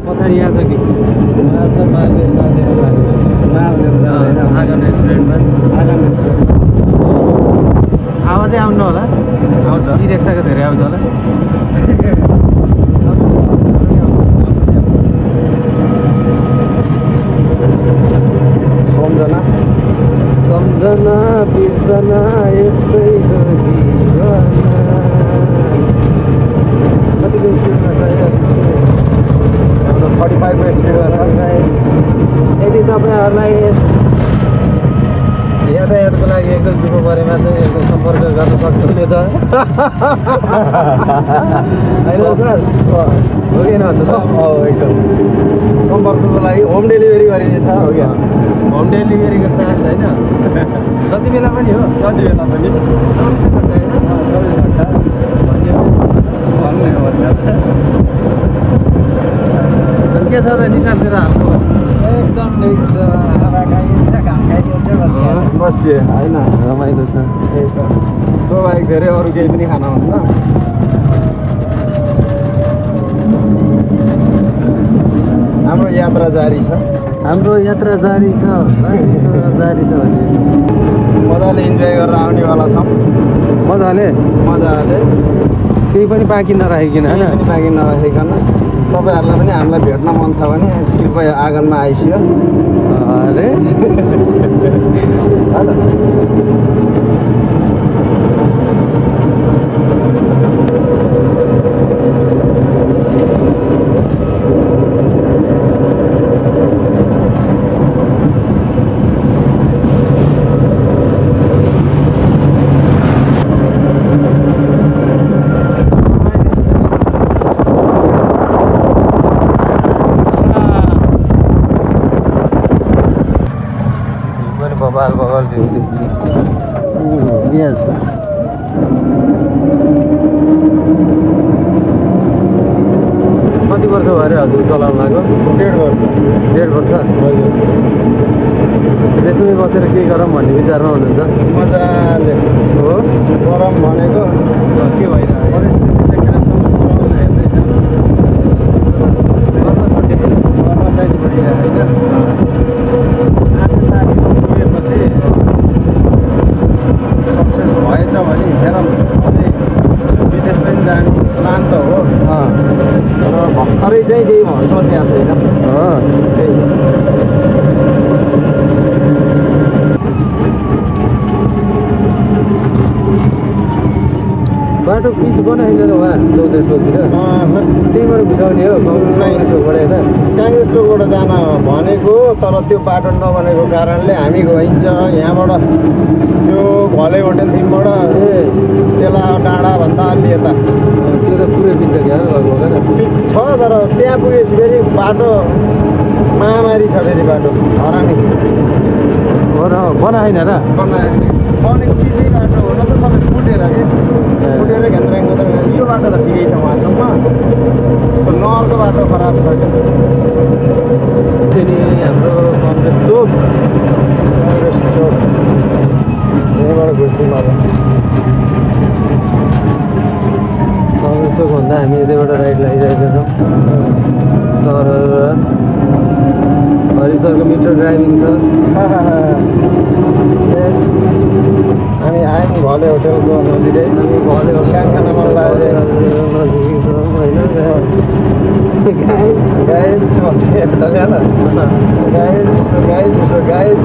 पछाडि यहाँ छ कि आँगन रेस्टुरेन्टमा आवाजै आउनु होला आउँछ इ रिक्साको धेरै आउँछ होला सम्झना बिर्सना यस्तै हो जीवन कतिको स्पिडमा छ यो 45 को स्पिडमा छ यदि तपाईँहरूलाई यातायातको लागि एकदम दुःख परेमा चाहिँ एकदम सम्पर्क गर्न सक्नुहुनेछ होइन सर हो कि एकदम सम्पर्कको लागि होम डेलिभरी गरिनेछ हो क्या होम डेलिभरीको चार्ज होइन जति बेला पनि हो जति बेला पनि 24 घण्टा भन्ने हो के छ त निशानतिर हाल्नु एकदम हावा खाइन्छ घाम खाइन्छ बसिए होइन रमाइलो छ त्यो बाहेक धेरै अरू केही पनि खान हुन्छ हाम्रो यात्रा जारी छ हाम्रो यात्रा जारी छ जारी छ भने मजाले इन्जोय गरेर आउनेवाला छौँ मजाले केही पनि बाँकी नराखिकन होइन पनि बाँकी नराखिकन तपाईँहरूलाई पनि हामीलाई भेट्न मन छ भने कृपया आँगनमा आइसियो अरे बबाल यस कति वर्ष भयो अरे हजुर चलाउनु लाग्यो 1.5 वर्ष हजुर त्यसमै बसेर केही गरौँ भन्ने विचारमा हुनुहुन्छ मजाले हो गरम भनेको के भइरहेको परिस्थितिले कहाँसम्म पुऱ्याउँछ हेर्दैछ भएछ भने हेर अझै विदेश पनि जाने प्लान त हो तर भर्खरै चाहिँ केही सोचेको छैन बाटो पिच बनाइदिनु उहाँ 14 चोकतिर त्यहीँबाट घुसाउने हो काङ्ग्रेस चोकबाट होइन काङ्ग्रेस चोकबाट जान भनेको तर त्यो बाटो नबनेको कारणले हामी गइन्छ यहाँबाट त्यो भले होटेल थिमबाट तेला डाँडाभन्दा अलि यता त्यो त पुरै पिच क्या लगभग पिच छ तर त्यहाँ पुगेपछि फेरि बाटो महामारी छ फेरि बाटो हरामी बनाएन र बनेको पिचै बाटो हो न त सबै फुटेर कि फुटेर घेन्द्राङ यो बाटो त ठिकै छ उहाँसम्म नर्को बाटो खराब छ कि हाम्रो काङ्ग्रेस चोक यहीँबाट घुस्नु अब काङ्ग्रेस चोकभन्दा हामी यतैबाट राइट लागिरहेका छौँ सर हरि सरको मिटर ड्राइभिङ छ हामी आयौँ घले होटेलको नजिकै हामी घले छ्याङ खान मन लाग्यो गाइज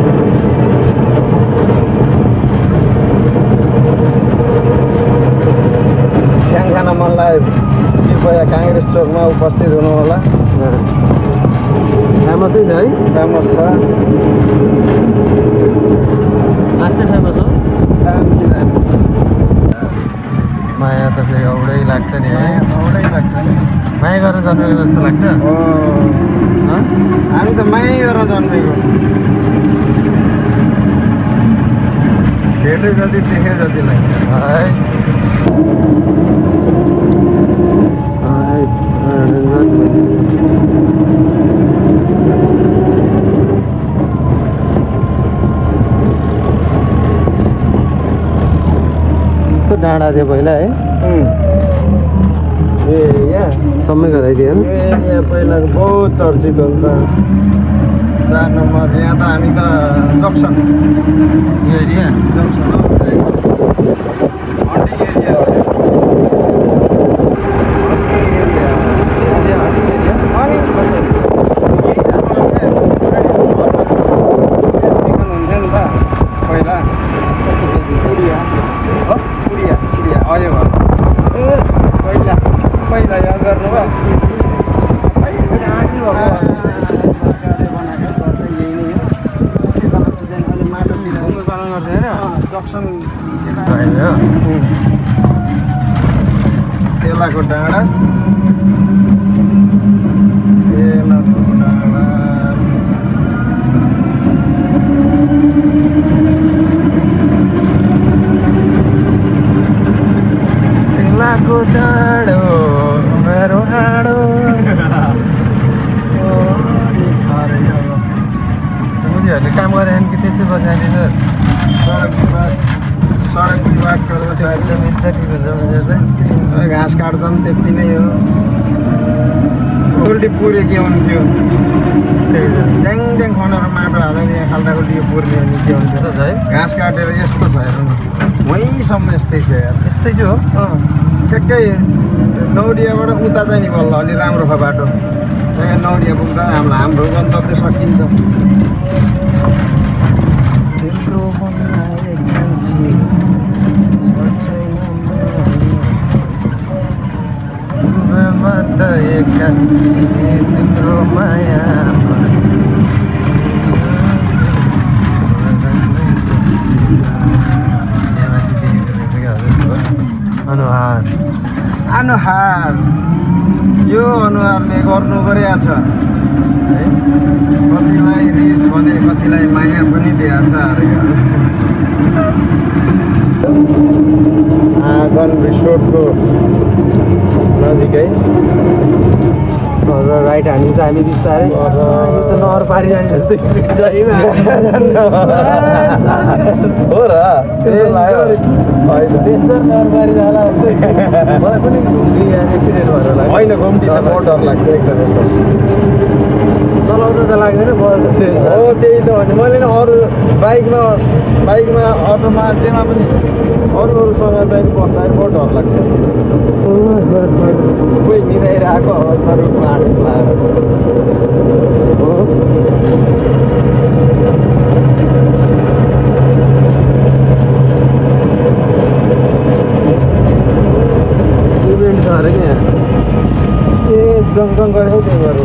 छ्याङ खान मन लाग्यो कृपया काङ्ग्रेस चोकमा उपस्थित हुनु होला फेमसै छ है फेमस छ लास्टै फेमस हो माया त फेरि औडै लाग्छ नि है औडै लाग्छ नि माया गरेर जन्मेको जस्तो लाग्छ हामी त माया गरेर जन्मेको भेटे जति देखे जति लाग्छ है डाँडा थियो पहिला है है ए यहाँ समय गराइदियो यो एरिया पहिलाको बहुत चर्चित हो नि त 4 नम्बर यहाँ त हामी त जक्सन यो एरिया जक्सन हो हन्टिङ एरिया हो पहिला याद गर्नुभयो जक्सन तेलाको डाँडा तेलाको डाँडो मेरो हाडो मोदीहरूले काम गरे कि त्यसै बजाइदिन्छ सडक विभाग कर्मचारी घाँस काट्छन् त्यति नै हो उल्टी पुरे के हुन्थ्यो ड्याङ ड्याङ खनेर माटो हालेर यहाँ खाल्टाखुल्टी पुर्ने अनि के हुन्थ्यो है घाँस काटेर यस्तो छ हेर्नु वहीँसम्म यस्तै छ यार यस्तै चाहिँ हो ठ्याक्कै नौरियाबाट उता चाहिँ नि बल्ल अलि राम्रो छ बाटो त्यहाँ नौरिया पुग्दा हाम्रो गन्तव्य सकिन्छ तिम्रो माया अनुहार अनुहार यो अनुहारले गर्नु परेको छ है कतिलाई रिस भने कतिलाई माया पनि दिएको छ अरे आँगन रिसोर्टको नजिकै राइट हानिन्छ हामी बिस्तारै नहर पारि जाने जस्तै हो र त्यस्तो लाग्यो नहर पारि जाला मलाई पनि एक्सिडेन्ट भएर होला होइन घुम्टी त बहुत डर लाग्छ एकदम चलाउँदा त लाग्दैन हो त्यही त भने मैले नि अरू बाइकमा अटोमा जेमा पनि अरूसँग चाहिँ बस्दाखेरि बहुत डर लाग्छ कोही निदाइरहेको अवस्था रुखमा हालेको लाएर इभेन्ट छ अरे क्या ए जङ गरेको त्यही भएर